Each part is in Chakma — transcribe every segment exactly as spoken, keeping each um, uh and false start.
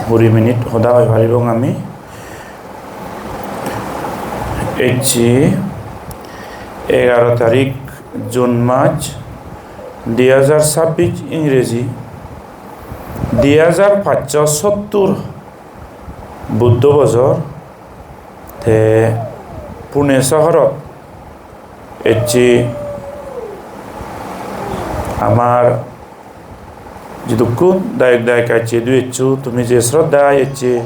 Kuri minute hoda hoi paribong ami. Ecche egaro tarik June mas, dui hajar sabbis ingreji, dui hajar pachsho sottur Buddho bojor, te Pune sohorot ecche amar jidukkun dayok dayika ecche idu eccho, tumi je sroddha ecche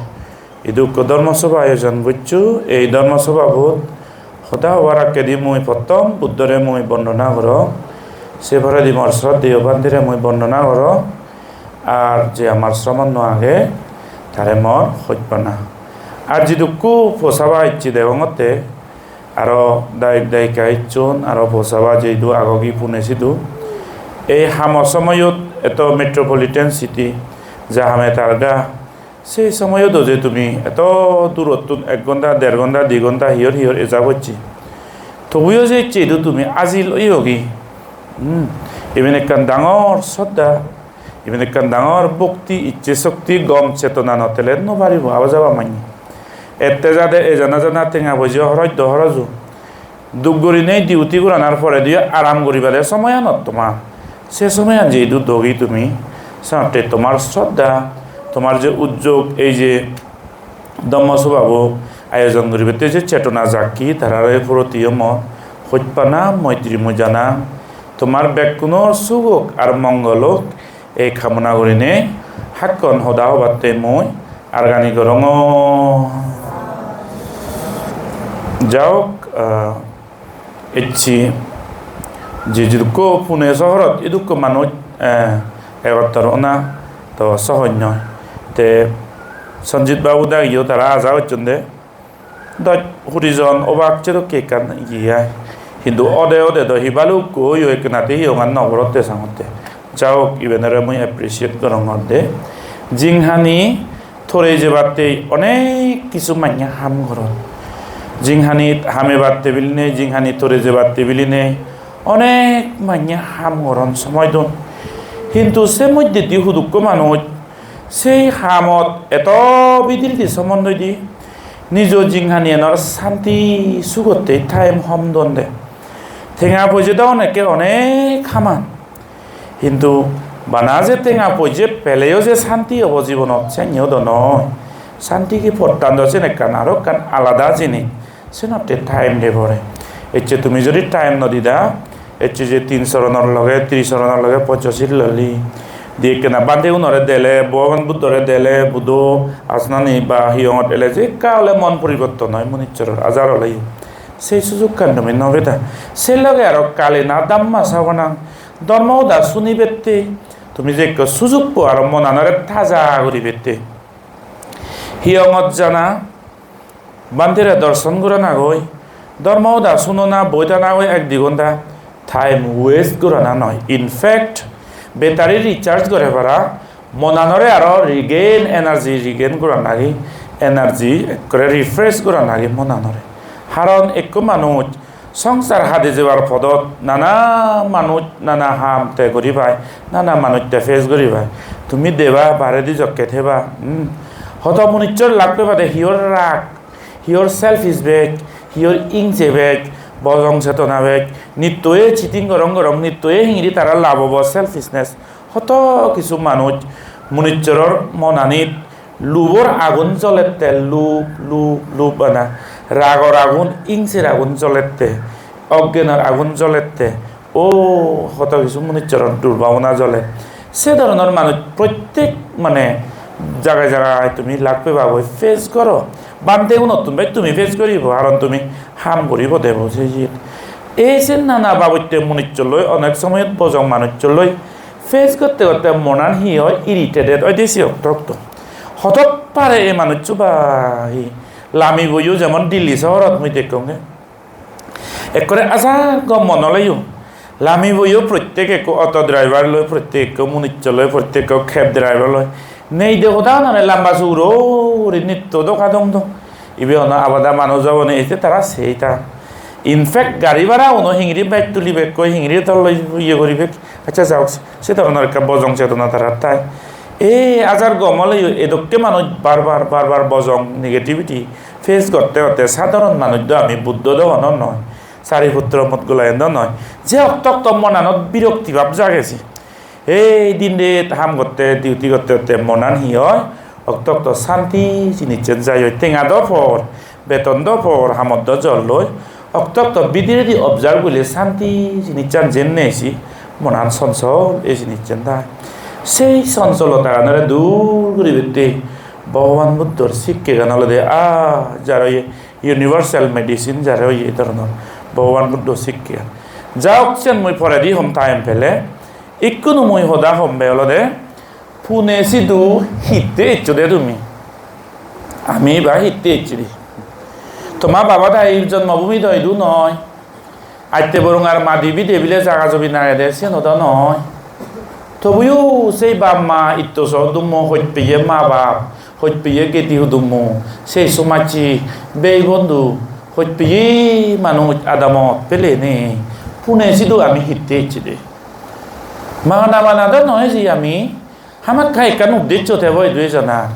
idu ekko dhormo sobha ayojon goccho, ei dhormo sobhabot hoda hobar akkedi mui pottom Buddhore mui bondona gorong, se poredi mor sroddheyo bhantere mui bondona gorong, ar je amar sromonno age tare mor hojpana. Ar jidukku posaba ecche degongotte, aro dayok dayika ecchon, aro posaba je idu agogi Pune sidu. Ei hamo somoyot eto metropolitan city, ja hame targa, sei somoyot do je tumi eto durottun ek gonta, der gonta, di gonta, hiyor hiyor eja bocche. Tobuyo je ecche idu tumi ajil oyogi. Hmm. Iben ekkan dangor sroddha, iben ekkan dangor bhokti, icche shokti, gom chetona no thele no paribo aba jaba manye. Ette jade ejana jana tenga poije horoj do horojo. Duk gurinei duty goranar porediyo aram guribade somoyan ot toma. Se somoyan je idu dogi tumi, senotte tomar sroddha, tomar je ujjog, ei je dhormo sobhabo ayojon guribatte je chetona jakki, tarare porotiyo mo hojpana, moitri mujana, tomar bekkunor sugok ar mongolok, ei kamona gurinei hakkon hoda hobatte mui argani gorongor. Jaok, ah, ecche je jidukko Pune sohorot idukko manuj, eh, egottor ona to sohoj noi. Te Sanjit babu dagiyo tara aja gocchon de. Doj huri jon obak sedokke ekkan iye ai. Hintu ode ode do hi balukko oyo, ekkenate hiyongan no porotte sangotte. Jaok, ibenore mui appreciate gorongor de. Jinghani tore jebatte onek kisu manye ham goron. Jinghani hamebatte bilinei, jinghani tore jebatte bilinei onek manye ham goron, somoi don. Hintu se moddedi hudukko manuj sei hamot eto bidiredi somon doide, nijo jinghaniyanor santi sugotte time hom don de. Tenga poije do onekke onek haman. Hintu bana je tenga poije peleyo je santi obo jibonot, senyo do noi. Santi ki pottan do, sen ekkan aro ekkan alada jinis. Senotte time de pore. Ecche tumi jodi time no dida, ecche je tin soronor loge, tri soronor loge, ponchosil loli, di ekkena bhantegunore dele, Bhogoban Buddhore dele, Buddho asonani ba hiyongot ele je ekka ole mon poriborton oi, munissoror ajar ole. Sei sujukkan tumi no peda. Se loge aro kalena dhamma savanang, dhormo hoda sunibette, tumi je ekko sujuk po aro monanore taja guribette. Hiyongot jana, bhantere dorson goranagoi, dhormo hoda sunona, boi tanagoi ek di gonta, time waste gorana noi. In fact, battery recharge gore para, monanore aro regain, energy regain goranagi, energy ekkore refresh goranagi monanore. Haron ekko manuj songsar hadi jebar podot nana manuj nana ham te guri pai, nana manuj te face guri pai. Tumi deba baredi jokke theba, hmm? Hodo munisor lak pebade, hiyor rag, hiyor selfish bek, hiyor ingse bek, bojong chetona bek, nittoye cheating gorong gorong, nittoye hingiri tara lab obo, selfishness. Hoto kisu manuj munisoror monanit lubor agun jolette, lub, lub, lub bana. Ragor agun, ingser agun jolette, oggenor agun jolette. O, hoto kisu munisoror durbhabona jole. Se dhoronor manuj prottek mane jagai jagai tumi lak pebagoi, face goro. Bhantegunottun bej tumi face goribo, karon tumi ham guribo debo se iye. Ei se nana babotte munisorloi, onek somoyot bojong manusorloi face gotte gotte monan hi oi, irritated oi de siyot tokto. Hodok pare ei manusso ba hi. Lamiboyo jemon Delhi sohorot mui dekkonge. Ekkore aja gom mon oleyo. Lamiboyo prottek ekko auto driver loi, prottek ekko munisso loi, prottek ekko cab driver loi. Nei de hoda nare lamba suguro guri nitto doka dong dong. Ibe hono abada manuj obo ne, ete tara sei ta. In fact, gari bhara uno hingiri bek tulibek koi, hingiri toloi iye guribek. Accha, jaok, se dhoronor ekka bojong chetona tarar tai. Ei ajar gom oleyo edokke manuj bar bar, bar bar bojong negativity face gotte gotte sadharon manuj do ami, Buddho do hono noi, Sariputro Modgolayon do noi. Je okto okto monanot birokti bhab jage se. Ei din ret ham gotte, duty gotte gotte monan hi oi? Okto okto santi jinissen jai oi. Tenga do por, beton do por, hamot do jor loi. Okto okto bidiredi observe gorile santi jinissan jenne esi monan sonchol, ei jinissan dai. Sei soncholotaganore dur guribatte Bhogoban Buddhor sikkegan olode, ah, jaro ye universal medicine jare oye, ei dhoronor Bhogoban Buddho sikkegan. Ja hok, siyen mui poredi hom time pele. Ikkunu mui hoda hombe olode, Pune sidu hitte ecchode tumi? Ami ba hitte ecchide? Toma baba dai jonmobhumi do idu noi. Atte borong ar madi bide bile jaga jomin agede, siyen hoda noi. Tobuyo sei bap ma itto so dummo, hoj peye ma bap, hoj peye gedi hudummo, sei somajje bei bondhu, hoj peye manuj adamot pele nei. Pune sidu ami hitte ecchide? Mana mana do noi je ami. Hamakkai ekkan uddeccho tebo idu ejanar.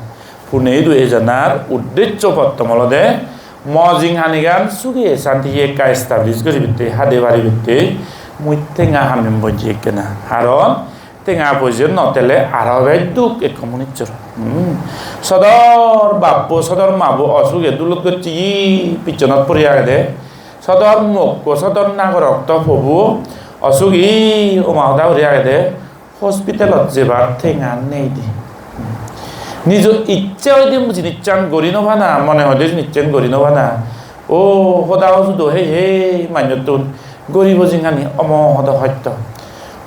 Pune idu ejanar uddeccho pottom olode mo jinghanigan suge santiye ekka establish guribatte, hade paribatte mui tenga hamem bojje ekkena. Karon tenga poije no tele aro bej duk ekko munuchor. Hmm. Sodor bappo, sodor mabo osuge dulot gocche, pichonot puri agede. Sodor mokko, sodor nagorok to pobo osugi oma hoda guri agede. Hospitalot jebar tenga nei de. Nijo icche hoide jinissan gori no pana, mone hoide jinissan gori no pana. O hoda hujudo hei hei manjottun goribo jinghani omo hodo hosto.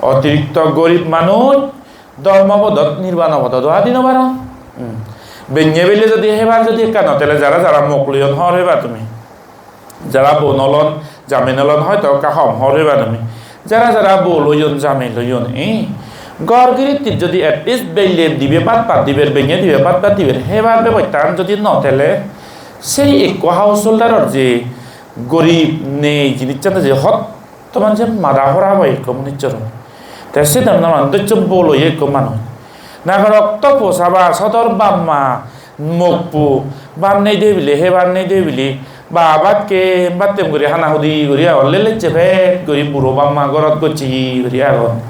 Otirikto gorib manuj dhormo podot, nirbano podot do adi no paron. Hmm. Benne belle jodi hebar jodi ekka no tele jara jara mok loyon hor heba tumi. Jara bo nolon, jamei nolon hoito ekka hom hor peba tumi. Jara jara bo loyon, jamei loyon, eh? Ghor girittir jodi at least belle dibe pat pat diber, benne dibe pat pat diber, hebar bebostagan jodi no tele, sei ekko householderor je gorib nei jinissan je hot Toman je mada hora oi ekko manuchor. Te se dhoronor manuj doccho bol oye ekko manuj. Nagorok to posaba, sodor bap ma, mokpo, bhat nei de bili, hebar nei de bili, ba bhakke, bhattem guri hana hudi guri agon, lelecche pet guri buro bap ma gorot gocche guri agon.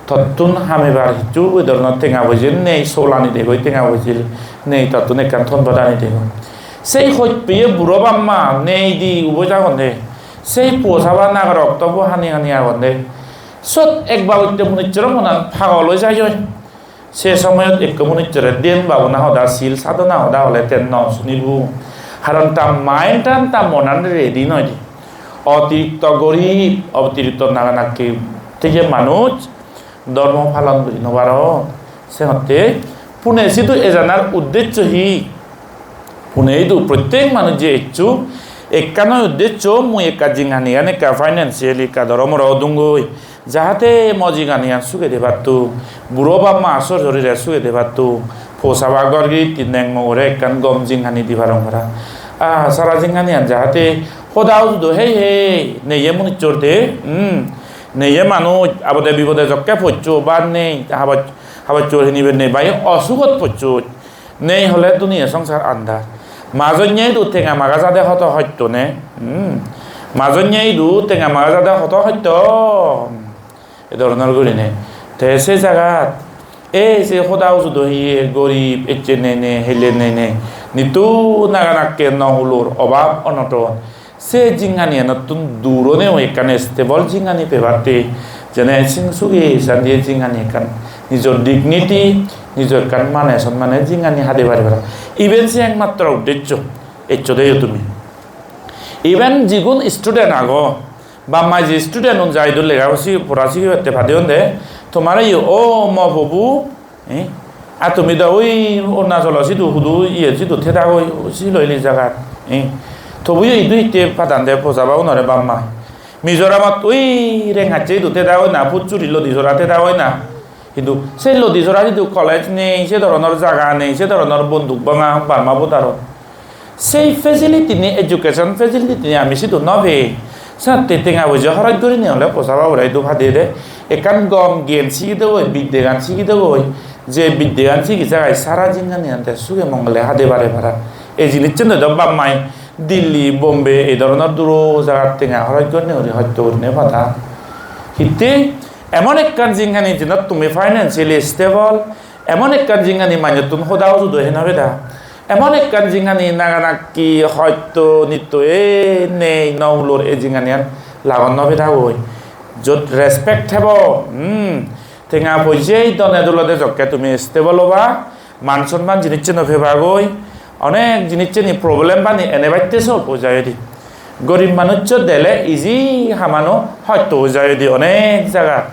Tottun hamebar hissu oi dhoronor tenga poije nei, solani degoi tenga poije nei, tottun ekkan ton padani degoi. Sei hochpeye buro bap ma nei di ubos agonde. Sei puo saba nagorok tobo hani hani agonde. Sot ek babotte munuchoro monan pagol oi jai oi. Se somoyot ekko munuchore dhyan bhabona hoda, sil sadhona hoda hole te no sunibo. Karon ta mind-an, ta monan ready noi de. Otirikto gorib, otirikto naganakke theye manuj dhormo palon guri no paron. Se hotte pune sidu ejanar uddeccho hi? Pune idu prottek manuj je eccho, ekkan oi uddeccho, mui ekka jinghaniyan ekka financially ekka doromoro odungoi, jahate mo jinghaniyan sugede pattung, buro bap ma sor sorire sugede pattung, po saba ghor giritti neng mogore ekkan gom jinghani di parong para. Ah, sara jinghaniyan jahate hoda hujudo hei hei neye munuchor de, hmm, neye manuj abode bibode jokke poccho, bhat nei, haboj-, habojjor hiniber nei, bai osugot poccho. Nei hole duniya songsar andar. Majonye idu tenga maga jade hodo hosto ne. Hmm. Majonye idu tenga maga jade hodo hosto. Hmm. E dhoronor gurinei. Te se jagat ei se hoda hujudo hiye gorib, ecche nei nei, hele nei nei. Nitto naganakke no hulor, obab onoton. Se jinghanianottun dur onei ekkan stable jinghani pebatte, jene sing suge santiye jinghani ekkan nijor dignity, nijor ekkan mane sonmane jinghani hade pari para. Iben se ekmatro uddeccho, eccho deyo tumi. Iben jigun student ago, bap ma je student un jai do lega si-, pora sigibatte padeyon de, tomare yo, o mo pobu, eh? Ar tumi do ui Arunachalo sidu hudu iye sidu thedagoi siloi li jagat, eh? Tobuyo idu hitte padan de posaba unore bap ma. Mizoramot ui Renghachi idu thedagoi na, Phuchuri Lodisora thedagoi na. Hintu se Lodisora idu college nei, se dhoronor jaga nei, se dhoronor bonduk banga Burma border-ot. Sei facility ni, education facility ni ami sidu no pei. Senotte tenga poije horoj gurinei ole posaba ure idu padei de. Ekkan gom gyan sigidogoi, biddegan sigidogoi. Je biddegan sigi jagai sara jinghaniyan te suge mongole hade pare para. Ei jinissan do bap mai Delhi, Bombay ei dhoronor duro jagat tenga horoj gorne guri hosto gurine pada. Hitte emon ekkan jinghani jenot tumi financially stable, emon ekkan jinghani manjottun hoda uju do hena beda. Emon ekkan jinghani naganaki hosto nitto e nei no ulor ei jinghaniyan lagon no beda goi. Jot respect thebo, hmm, tenga poije done dulode jokke tumi stable oba, man sonman jinissan no pebagoi, onek jinissani problem bani ene batte solve oi jai udi. Gorib manuccho dele easy hamano hosto oi jai udi onek jagat.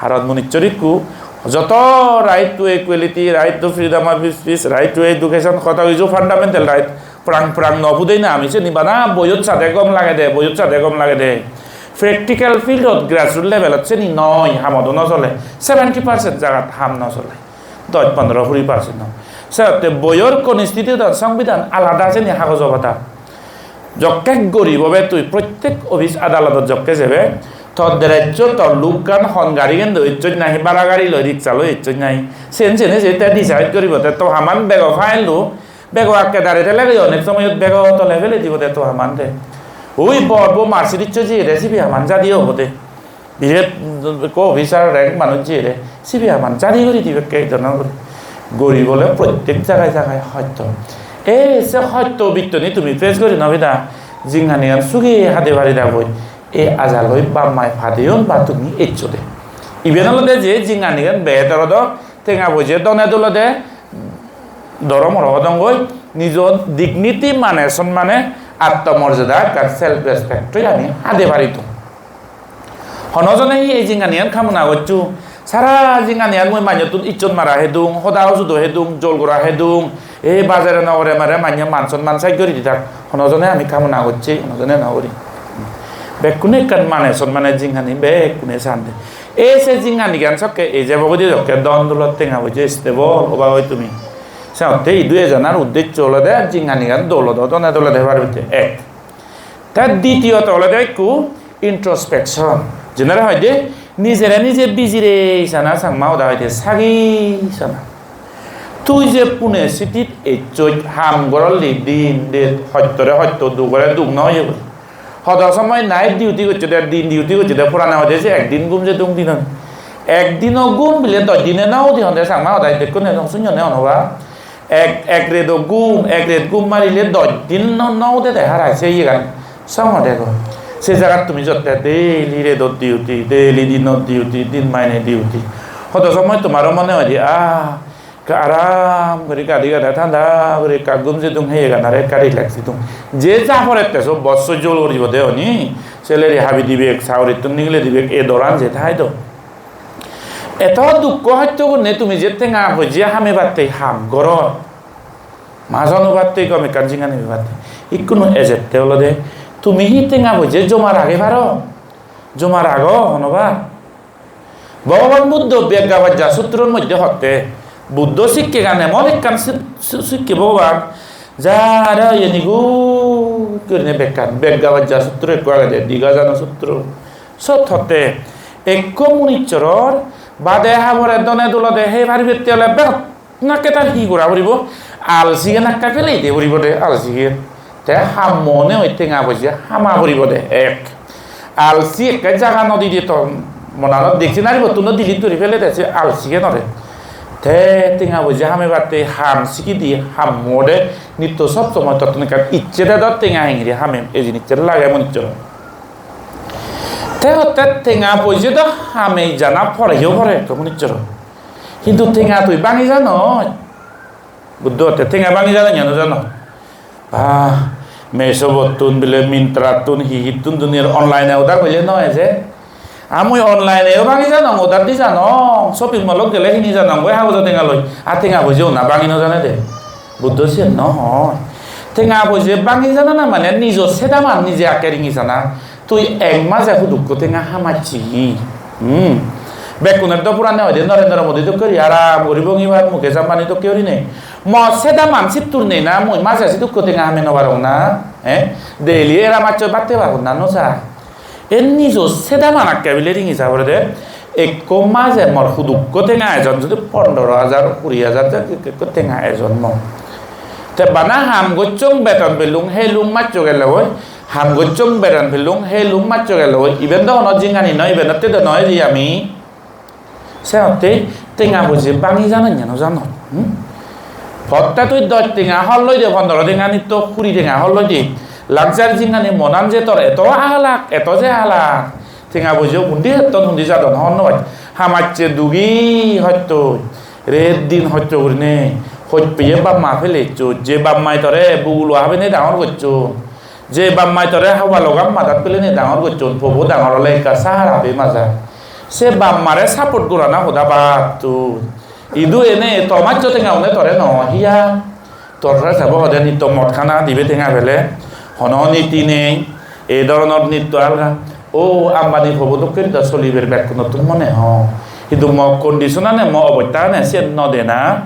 Haron manucchor ikku joto right to equality, right to freedom of speech, right to education, hoto hiju fundamental right prang prang no pudei na ami seni bana boiyot sade gom lagede, boiyot sade gom lagede. Practical field-ot grassroot level-ot seni noi, hamot no sole. Seventy percent jagat ham no sole. Dosh, pondro, kuri percent no. Seotte boiyor constitution, songbidan alada seni hagojo pada. Jokke gurib obe tui, prottek office adalotot jokke jebe, to dress-o, to look-an, hon gari gende ecchoj nahi, bara gari loi, rickshaw loi ecchoj nahi. Sen seni je te decide guribo, te to haman bego file-o, bego akke dari thele goi onek somoyot bego tole fele dibo de to haman de. Ui bor bo Mercedes-o jiyede sibe haman jadi obo de. Biret ekko officer rank manuj jiyede sibe haman jadi guri dibekke ek dhoron guri. Guri bole prottek jagai jagai hosto. E se hosto bittoni tumi face guri no peda, jinghaniyan sugi hade pari dagoi. E ajaloi bap mai padeyon ba tumi eccho de. Iben olode je jinghaniyan bej orodo, tenga poije done dulode, doro moro odongoi, nijo dignity mane sonmane, attomorjada ekkan self respect-oi ami hade pari tong. Hono jone hi ei jinghaniyan kamona goccho? Sara jinghaniyan mui manjottun ijjot mara hedung, hoda hujudo hedung, jol gora hedung, ei bajare nogore mare manye man sonman saj guri didak. Hono jone ami kamona gocche, hono jone no guri. Bekkune ekkan mane sonmane jinghani bekkune sande. Ei se jinghanigan sokke ei jebo gudi dokke don dulot tenga poije stable oba oi tumi. Senotte idu ejanar uddeccho olode jinghanigan dol odo, done dole de paribatte ek. Te ditiyot olode ekku introspection. Jenere hoide nijere nije bijire sana, Changma hoda hoide sagi sana. Tui je Pune city-t ecchoj, ham gorolli din det, hottore hotto, dugore dug no oye goi. Hodo somoy night duty gocchode, din duty gocchode, purane hoide je ekdin gum jedung dinot. Ekdino gum bile dosh dine no udi honde Changma hodai bekkune dong sunyo ne onoba. Ek, ek redo gum, ek ret gum marile dosh din no, no udede harai se iyegan song odego. Se jagat tumi jotte daily redot duty, daily dinot duty, din maine duty. Hodo somoy tomaro mone hoide, ah, Ekka aram guri gadi gada thanda guri ekka gum jedung, heyeganare ekka relax jedung. Je ja porette so bosso jol guribo de oni, salary habi dibek, sagorittun nigile dibek, e doran je thai do. Eto dukko hosto gunne tumi je tenga poije hamebatte ham goror. Majon obatte gom ekkan jinghani pebatte. Ikkunu ejette olode tumi hi tenga poije joma rage paro? Joma rago honobar? Bhogoban Buddho Beggabajja Sutror moddhe hotte, Buddho sikkegan emon ekkan si-, si-, sikke Bhogoban, jara iyeni gud gurinei bekkan, Beggabajja Sutro ekko agede, Digajana Sutro. Sot hotte, ekko munissoror bade habore done dulode hei paribette ole begot nakke tar hi gora puribo? Alsigen ekka pelei de puribo de, alsigen. Te ham mone oi tenga poije hama puribo de, ek. Alsi ekke jaga no dide to monanot dictionary bottun no delete guri pele de se alsigenore. Te tenga poije hamebatte ham sigidi ham mode nitto sob somoi tottun ekkan icche de do tenga hengiri hamem, ei jinissan lage munissoror. Te hotte tenga poije do hamei jana poreyo pore ekko munissoror. Hintu tenga tui bangi janoi? Buddho hotte tenga bangi jano, iyano jano? Ah, Meesho-bottun bile, Myntra-ttun, hi hittun duniyar online-e order golle no eje. Ah, mui online-e o bangi janong, order di janong, shopping mall-ot gele hini janong, oi hagojo tenga loi. Ah, tenga poije ona bangi no jane de. Buddho siyen no hoi. Tenga poije bangi jana na mane nijo sedaman nije akke ringi jana. Tui ek maje hudukko tenga hamacchi? Hmm. Bekkuner do purane hoide Narendra Modi dokke guri aram guri bongibar Mukesh Ambani dokke gurinei. Mo sedaman sittur nei na, mui maje sidukko tenga hame no parong na? Eh? Daily era macchoi batte parong na, no sai? E nijo sedaman akke bile ringi sa porede. Ekko maje mor hudukko tenga ejon, judi pondro hajar, kuri hajar, je ekko tenga ejon mor. Te bana ham gocchong, beton pelung, helung maccho gelogoi, ham gocchong, beton pelung, helung maccho gelogoi. Iben do hono jingani noi, iben otte do noi je ami. Se otte tenga boje bangi janon, jano janon. Hmm? Potte tui dos tenga hol loi de, pondro tenga nitto kuri tenga hol loi de. Luxury jingani monan je tor eto ahalak, eto je ahalak. Tenga boje undi hetton, undi jadon hobor no pai. Hamacche dugi hosto, ret din hosto gurinei, hoj peye bap ma pele eccho, je bap mai tore bugulo habene dangor goccho, je bap mai tore hobalo gam madat pelenei dangor gocchon, pobo dangor ole ekka sahara peye maja. Se bap mare support gorana hoda batto. Idu ene to maccho tenga une tore no hiya. Tor pore sabo hode nitto mot hana dibe tenga pele, hono niti nei, ei dhoronor nitto alga. O Ambani pobo dokke guri do soliber bekkunottun mone ho. Hintu mo condition ane, mo obosta ane siyen no dena,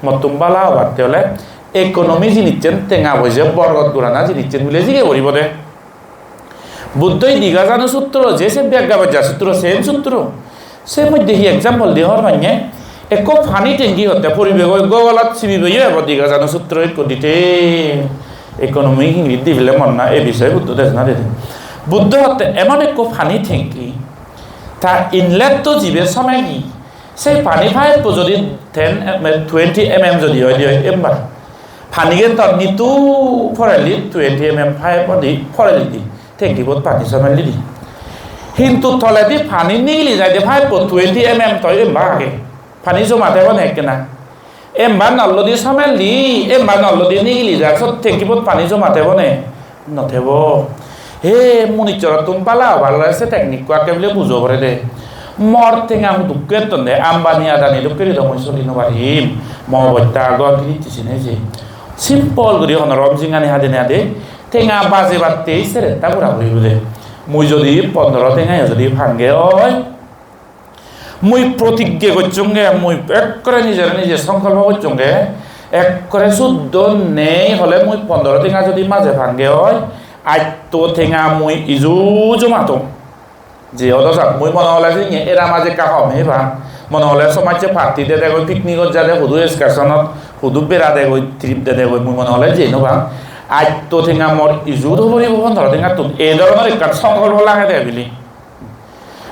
mottun bala obatte ole economy jinissen, tenga poije borgot gorana jinissen bile jige poribo de. Buddhoi Digajanu sutro, je se Byaggabajja sutro, same sutro. Se moddhe hi example di hor manye, ekko pani tanki hotte poribe goi, gogolot sibibe yo ebo Digajanu sutro ekko detail. Economy hingiri di bile mon na, e bisoye Buddho desona dede. Buddho hotte emon ekko pani tanki, ta inlet to jibe somegi, se pani pipe-po jodi ten, twenty M M jodi oi di oi, embar. Panigan tor nitto porelli twenty M M pipe odi porelli di, tankibot pani somelli di. Hintu toledi pani nigili jaide pipe-po twenty M M toi emba age. Pani joma thebo ne ekkena? Emba nollo di somelli, emba nollo di nigili jar, sot tankibot pani joma thebo ne? No thebo. He munichorottun bala obar lage se technique-ko akke bile bujo pore de. Mor tenga hudukke etton de, Ambani Adani dokke guri do mui soli no parim. Mo obosta ghor giritti sine je. Simple guri honorom jingani hadene hade. Tenga bajebatte seretta pura puri de. Mui jodi pondro tenga jodi pange oi, mui protigge gocchonge, mui ekkore nijore nije songkolpo gocchonge, ekkore suddo nei hole mui pondro tenga jodi maje pange oi, atto tenga mui iju jomato. Je odo sak, mui mone hole je era maje ekka hom he pang. Mone hole somajje party dedegoi, picnic-ot jade, hudu excursion-ot, hudu beradegoi, trip dedegoi, mui mone hole jei no pang. Atto tenga mor iju do poribo pondro tengattun. Ei dhoronor ekkan songkolpo lagede bili.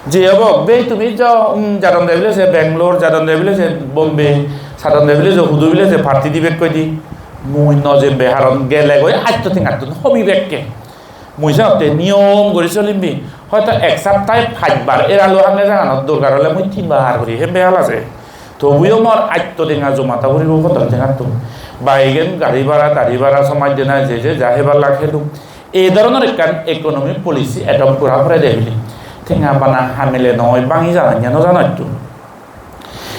Je obo, bei tumi jo, um, jadonde bile se Bangalore, jadonde bile se Bombay, sadonde bile je hudu bile se party dibekkoi di. Mui no jembe, haron gelegoi atto tengattun hobibekke. Mui senotte niyom guri solim bi. Hoito ek saptai pachbar era lo hange jaganot, dorkar ole mui tinbar guri hembe hala je. Tobuyo mor atto tenga joma ta puribo pondro tengattun. Baigen gari bhara, tari bhara, somaj dena, je je ja hebar lak heluk. Ei dhoronor ekkan economic policy adopt gora porede bili. Tenga bana hamile noi, bangi jana, no janottun.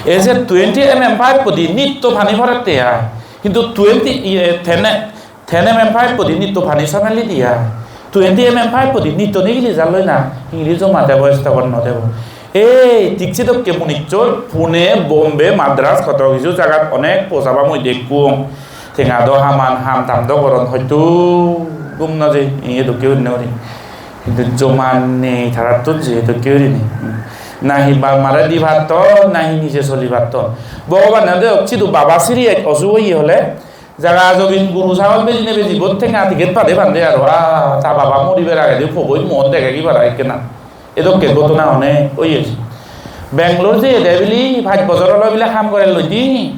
Ei je twenty M M pipe-po di nitto pani porette ai. Hintu twenty, iye, ten, ten M M pipe-po di nitto pani somelli di ai. Twenty M M pipe-po di nitto nigili jalloi na, hingiri joma thebo, store no thebo. Ei, thik sedokke munichor Pune, Bombay, Madras, hoto hissu jagat onek posaba mui dekkong. Tenga do haman, ham tam do goron, hoito gum no jei, iye dokke gurinei guri. Hintu joma nei tarattun je dokke gurinei. Hmm. Nahi bap mare di patton, nahi nije soli patton. Bhogobane deyok, sidu baba siri ek osuk oye hole, jaga jobin, guru sagol bejine beji bot tenga ticket pade pande aro, ah, ta baba moribar agedi pogoi muon dege gi para ekkena. Edokke ghotona onek oye. Bangalore jeyede bili pach bojor olo bile ham gore loi di.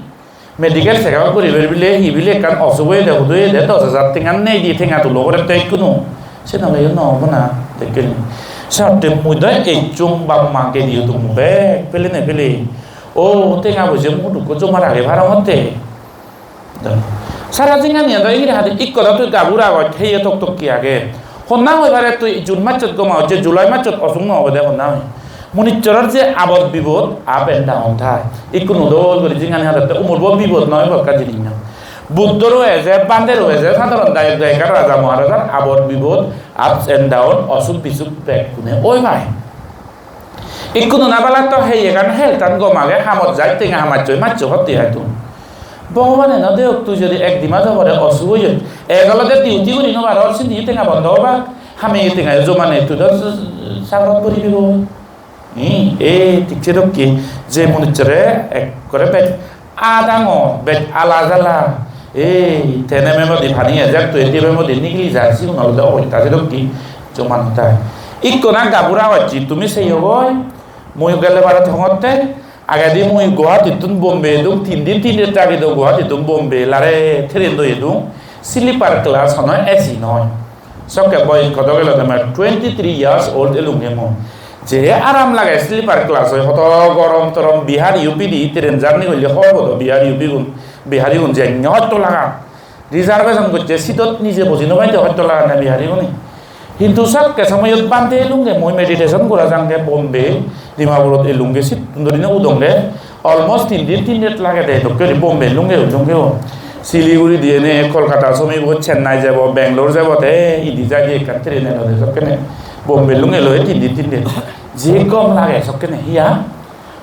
Medical check up guribar bile hi bile ekkan osuk oyede, hudu oyede, dos hajar tenga nei di, tenga tulo gorette ikkunu. Sen oleyo no obo na, dekken. Senotte mui do ejjong, bap ma gedi udung bek pelene pele. O, tenga poije mui hudukko joma rage parongotte. Sara jinghani ado ingiri hadi ikko do tui gabur agoj, heye tok tokki age. Honna hoi pare tui June majsot goma ojje, July majsot osuk no obode honna hoi. Munichoror je abot bibot up and down thai. Ikkunu dol guri jinghani hadotte umurbo bibot noi, ekka jinis noi. Buddhoro eje, bandero eje, sadharon dayok dayika, raja maharajar abot bibot, ups and down, osuk bisuk bekkune oi pai. Ikkunu na bala to heyegan health-an gom age, hamot jai, tenga hamacchoi, maccho hotte ai tun. Bhogobane no deyok, tui jodi ek di mas pore osuk oye, ek olode duty guri no paror, sindi tenga bondo obak, hami tenga joma nei, tui do sagorot puri dibo. Hi, ei thik sedokke je manuchchore ekkore bej adangor, bej ala jala, ei tene memodi pani ejak, tui dibe memodi nigili jar, sigun olode obosta sedokke joman hoda. Ikko na gabur agocche, tumi seyogoi, mui gelle barot hongotte, agedi mui Guwahatittun Bombay edung, tin din tin ret agi do Guwahatittun Bombay, lare train doi edung, sleeper class hono A C noi. Sokke boyos hodo gelo de, mane twenty three years old elunge mui. Je aram lage sleeper class oi, hodo gorom torom, Bihar U P di train journey golle hobor podo, Bihar U P gun, Bihari gun je nyo hosto laga. Reservation gocche, seatot nije boji no paide, hosto laga na Bihari gune. Hintu sokke somoyot bhante elunge mui, meditation gora jange Bombay, Dimapurot elunge, sittun dhori no udonge. Almost tin din tin ret lagede, dokke guri Bombay lunge, lunge o. Siliguri di ene Kolkata somibo, Chennai jebo, Bangalore jebo, te indi jaide ekkan train elode sokkene. Bombay lunge loi tin din tin ret. Je gom lage sokkene, hiya.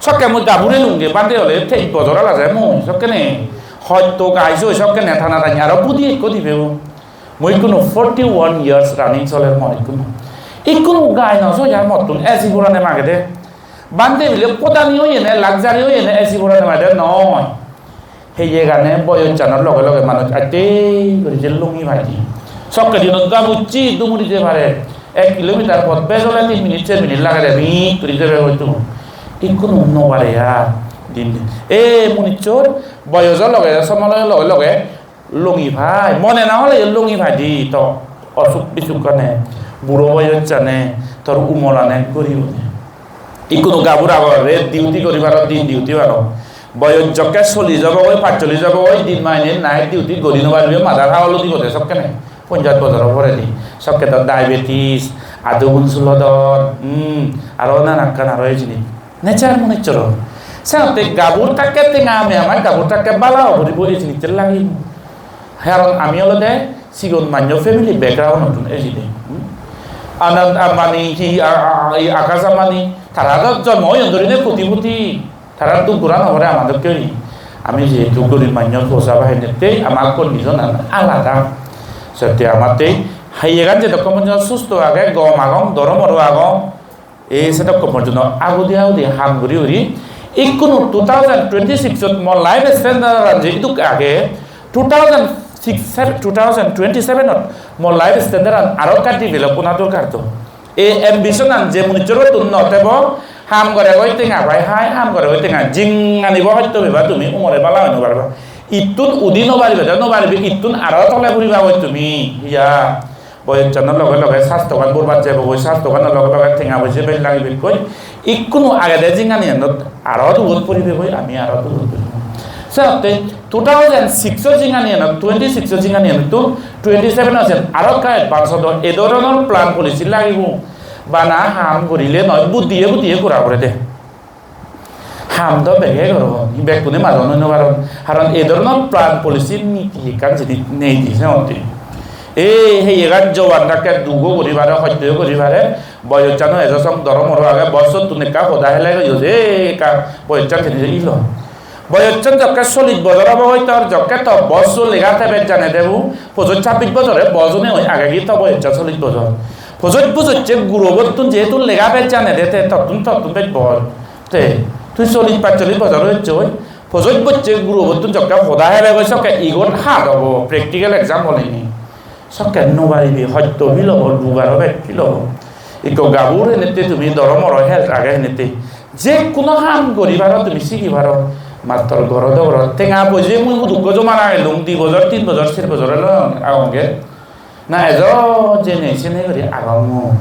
Sokke mui gabur elunge, bhante ole teis bojor ala je mui sokkene. Hoito gai soi sokkene tana tani aro budi ekko dibe o. Mui ikkunu forty one years running soler mor ikkunu. Ikkunu gai no soi ar mottun A C borane magede. Bhante bile podani oyene, luxury oyene A C borane magede noi. Heyegane boyossanor loge loge manuj atte guri je lungi paide. Sokke dinot gabucche dumuri je pare. Ek kilometer pot bej ole tin minute, ser minute lagede, mit guri jebe hoito. Ikkunu no pare ar din din. E manuchchor boyosor loge, somoyor loge loge lungi pai, mone na hole lungi pai di to osuk bisuk gane, buro boyossane, tor umorane guri udi. Ikkunu gabur agor, ret duty guri paro, din duty paro. Boyos jokke chollish obo goi, pachchollish obo goi, din mane night duty guri no paribe, madar hawal udi gode sokkene. Ponjash bojor poredi. Sokke to diabetes, adugun sulodon, hmm, aro nanakkan aro ei jinis. Nature manuchchoro. Senotte gabur thakke tenga ame amai gabur thakke bala obo puribo ei jinissan lagimo. Karon ami olode sigon manjo family background-ottun ejide. Hmm? Anand Ambani, hi, a, a, hi, Akash Ambani, tara do jonmo oyon dhorine koti poti. Tara duk gora no pore ama dokke guri. Ami jehetu gorib manjo posa bahinettei ama condition-an alada. Senotte amattei haiyegan jedokkon porjonto susto age, gom agong, doromoro agong, ei sedokkon porjonto agudi agudi ham guri guri ikkunu two thousand twenty-six-ot mo life standard-an je iduk age, two thousand six, two thousand twenty-seven-ot mo life standard-an aro ekka develop ona dorkar to. Ei ambition-an je manuchchor ottun no thebo, ham goregoi tenga pai, hai ham goregoi tenga, jinganibo hosto peba tumi, umore bala oi no pariba. Ittun udi no paribe de, no paribe, ittun aro tole puribagoi tumi. Iya, boyossanor loge loge sastogan borbat jebogoi, sastoganor loge loge tenga poije bej lagibekkoi. Ikkunu agede jinganiyanot aro dugot puribegoi, ami aro dugot puribegoi. Senotte two thousand six-o jinganiyanot, twenty-six-o jinganiyanot twenty-seven-o sen aro ekka advance odo. Ei dhoronor plan policy lagibo. Bana ham gurile noi, buddiye buddiye gora pore de. Ham do bege goron, bekkune majon oi no paron. Karon ei dhoronor plan policy niti ekkan jinis nei di senotte. Ei heyegan jowan dakke dugo guri pare, hosto guri pare, boyossano ejo song doromoro age, boyossotun ekka hoda hele goyo je ekka boyossan jinis ilo. Boyossan jokke chollish bojor obo goi tor, jokke to boyos lega tebe jane debu, pojoj chabbish bojore boyos one oi age gi to boyossan chollish bojor. Pojoj pojojje gurobottun jehetu lega bej jane de te tottun tottun bej bor. Te tui chollish pachchollish bojor oi ecchoi, pojoj bojje gurobottun jokke hoda hele goi sokke igun hard obo, practical exam ole ni. Sokke no paribe, hosto feel obo, duk aro bej feel obo. Ikko gabur henette tumi doromoro health age henette. Je hono ham guri paro tumi sigi paro. Mattor goro dogoro tenga poije mui hudukko joma ragelung, di bojor, tin bojor, ser bojor elo agonge. Na ejo jene sene guri agong mui.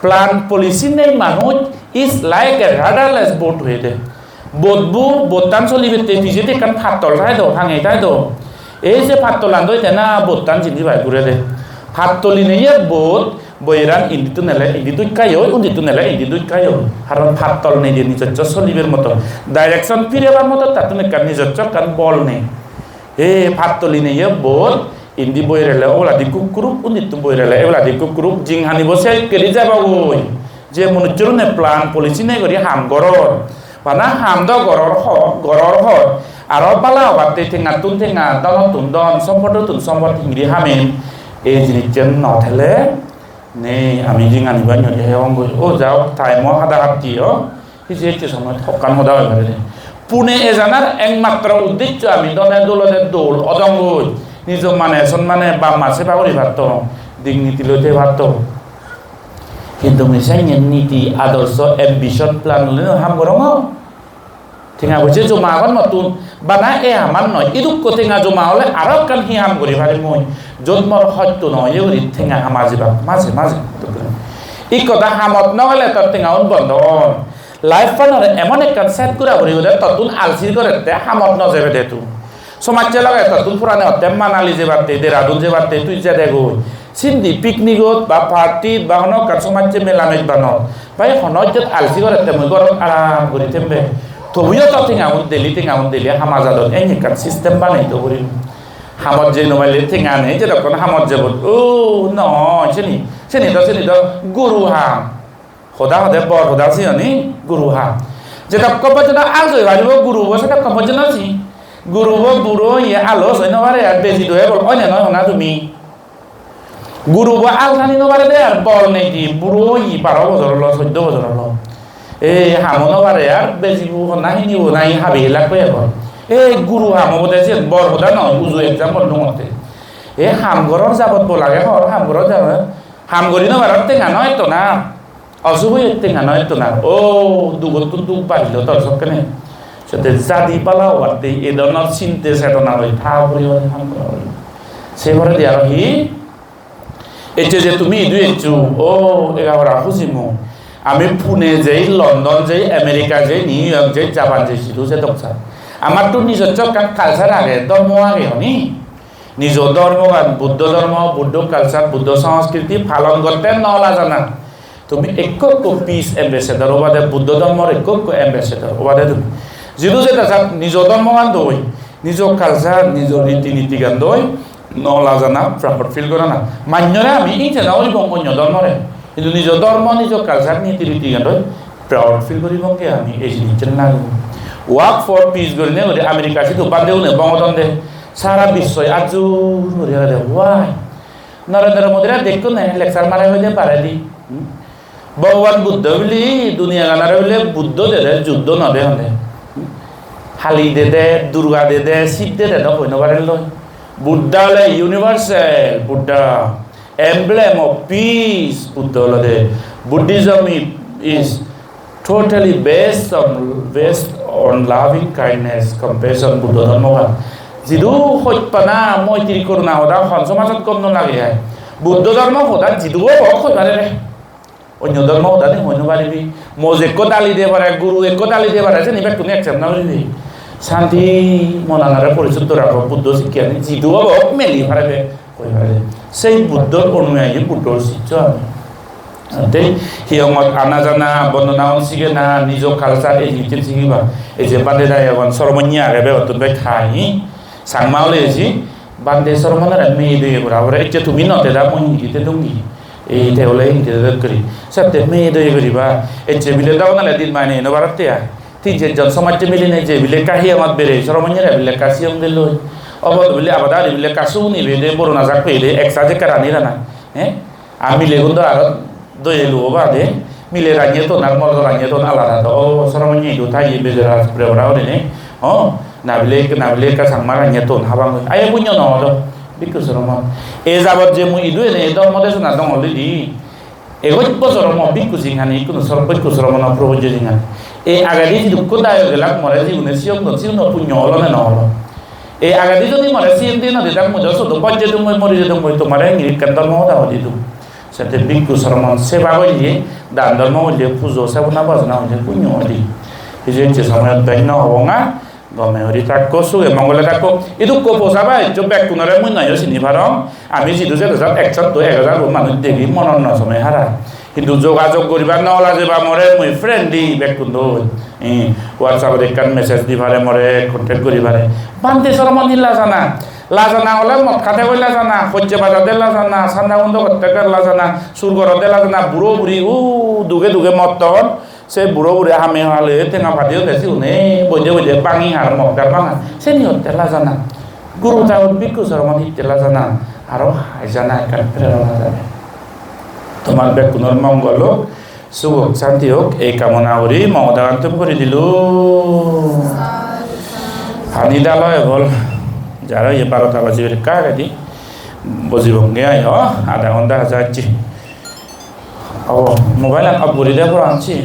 Plan policy nei manuj is like a rudderless boat hoyede. Boat bu, boat tan solibette pijedi ekkan pattol thai do, hangei thai do. Ei je pattolan do ete na boat tan jindi pai gurede. Pattoli neye boat, boiyeran indittun ele indi dujkai oi, undittun ele indi dujkai oi. Karon pattol nei je nijosso solibar moto. Direction pirebar moto tattun ekkan nijosso ekkan bol nei. Ei pattoli neye boat, indi boiyer ele oboladi kukkuruk, undittun boiyer ele eboladi kukkuruk, jinghanibo sekkeri jebogoi. Je manuchchune plan policy nei guri ham goron. Bana ham do goror ho-, goror hor. Aro bala obatte tengattun tenga, donottun don, sompodottun sompot hingiri hamen. Ei jinissan no thele Nei, ami jinghani baneyode heyong goi. O ja hok, time-o hada hatti o. Hijeni ecche somoy hokkan hoda hoi pare de. Pune ejanar ekmatro uddeccho ami done dulode dol odong goi. Nijo mane sonmane bap ma seba guri pattong, dignity loi thei pattong. Hintu mui senne niti, adorso, ambition, plan loi ham gorongor. Tenga poije joma agon mottun, bana e hamar noi, idukko tenga joma ole aro ekkan hi ham guri parim mui, jot mor hosto no oye guri tenga hama jebak maje maje. Ikko da hamot no gele tor tengaun bondo on. Life partner-e emon ekkan set gura guri gode tottun alsi gorette, hamot no jebede tui. Somajje loge tottun purane otte Manali jebatte, Dehradun jebatte tui jedegoi. Sindi picnic-ot ba party-t ba hono ekkan somajje mela mej banot. Bhai, hono ijjot alsi gorette, mui gorot aram guri thembe. Tobuyo to tengaun daily, tengaun daily hama jadon, eni ekkan system banei do guri. Hamot jei no palle tenga nei, jedokkon hamot jebot. O, no, seni, seni do, seni do guru ham. Hoda hode bor hoda siyoni guru ham. Jedokkon pojjonto al joi paribo gurubo, sedokkon pojjonto si. Gurubo buro oye, alo soi no pare ar beji do ebol, oine noi hona tumi. Gurubo al tani no pare de ar bol nei di, buro oye, baro bojor olo, soddo bojor olo. E hamo no pare ar bejibo honna hinibo nahi habi helak hoi ebol. E guru ham obode siyen bor hoda noi, uju example dungotte. E ham goror jabot bol age hor, ham goror jabot. Ham guri no paror tenga no etto na. Osuk oye tenga no etto na. O, dugottun duk barilo tor sokkene. Sette jadi bala obatte e dhoronor sinte chetona loi tha poribar ham gora poribo. Se poredi aro hi? Ecche je tumi idu eccho, o, ega pora huji mui. Ami Pune jei, London jei, America jei, New York jei, Japan jei, sidu jedok sar. Amattun nijosso ekkan culture age, dhormo age honi. Nijo dhormogan, Buddho dhormo, Buddho culture, Buddho sanskriti palon gotte no lajana. Tumi ekko ekko peace ambassador obade, Buddho dhormor ekko ekko ambassador obade tumi. Jidu jeda jat nijo dhormogan doi, nijo culture, nijo riti nitigan doi, no lajana, proud feel gorana. Manyore ami hingse no guribong onyo dhormore. Hintu nijo dhormo, nijo culture, niti ritigan doi proud feel guribonge ami ei jinissan lagebo. Work for peace gurinei guri America sidu bhante une bongodon de. Sara biswoi ajur guri agede. Why? Narendra Modi re dekkun ne lecture mare hoide baredi. Hmm? Bhogoban Buddho bili duniya ganare bile Buddho dede, Juddho no de honde. Hmm? Kali dede, Durga dede, Shiv dede do hoi no paren loi. Buddha ole universal, Buddha emblem of peace, Buddho olode. Buddhism i-, is totally based on, based on loving kindness, compassion, Buddho dhormogan. Jidu hojpana, moitri, koruna hoda hon somajot gom no lage ai. Buddho dhormo hoda jidu obo hoi pare re. Onyo dhormo hoda ni hoi no paribi. Moj ekko dali de pare, guru ekko dali de pare, seni bekkune accept no guribi. Santi monanore porisuddho rago, Buddho sikkani jidu obo meli pare de. Hoi pare. Sei Buddhor onuyayi, Buddhor siccho ami. Te hiyongot ana jana, bondona on sigena, nijo culture ei jinissan sigiba. Ei je bhante dagi agon, soromonye age begottun bek hai. Changma ole eji, bhante soromonore meye doye gora pore. Ecche tumi no teda mui hingi tedungi. Ei te ole hingi tedok guri. Sette meye doye guriba. Ecche bile dogon ole din mane no barotte ai. Tin ser jon somajje milinei je bile ekka hiyongot berei, soromonyere bile ekka siyong diloi. Obot bile abada guri bile ekka suguni peyede, borona jak peyede, ek saj ekka rani rana. He? Ar milegun do aro doye luo bade. Mile ranye ton ar morot ranye ton alada do. O, soromonye idu thaye bejara pure ora gurinei. O, na bile, na bile ekka Changma ranye ton habang goi. Aye punyo no odo. Bhikkhu soromon. E jabot je mui idu ene dhormo desona dongol didi. Egoch bojor mo bhikkhu jinghani, ikkunu sor-, bhikkhu soromono probojjo jinghani. Ei agedi jidukko dayo gelak more jigune siyong don, siguno punyo olo ne no olo? Ei agedi jodi more siyong di no didak, mui do sudu bojje dungoi, mori jedungoi, tomare engiri ekkan dhormo hoda hoi didung. Sette bhikkhu soromon seba golle, dan dhormo golle, pujo sebona bhajona golle, punyo odi. Hijeni ecche somoyot bek no hobonga. Gome guri thakko, suge mongole thakko. Idukko posa ba eccho bekkunore mui noyo sini parong. Ami jidu jedo jat ekshot do ek hajar bo manuj degi, monor no some hara. Hintu jogajog guribar no lajeba more, mui friendly bekkun doi. Eh, WhatsApp-ot ekkan message di pare more, contact guri pare. Bhante soromon hi lajana? Lajana ole mot khate goi lajana, hojje bajade lajana, sanda gundo gotte goi lajana, sur gorode lajana, buro buri u duge duge motton. Se buro buri hami hale tenga padi ode sigune boide boide bangi har mokdar banga. Seni hotte lajana. Guru thakur bhikkhu soromon hitte lajana. Aro hai jana ekkan prerona jane. Tomar bekkunor mongol ok, suk ok, santi ok, ei kamona guri mo hodagan thum guri dilung. Pani dalo ebol, jaro ye barota baji guri ekka agedi bojibonge ayo, adha ghonta haja acchi. O, mobile an off guri de, poran si.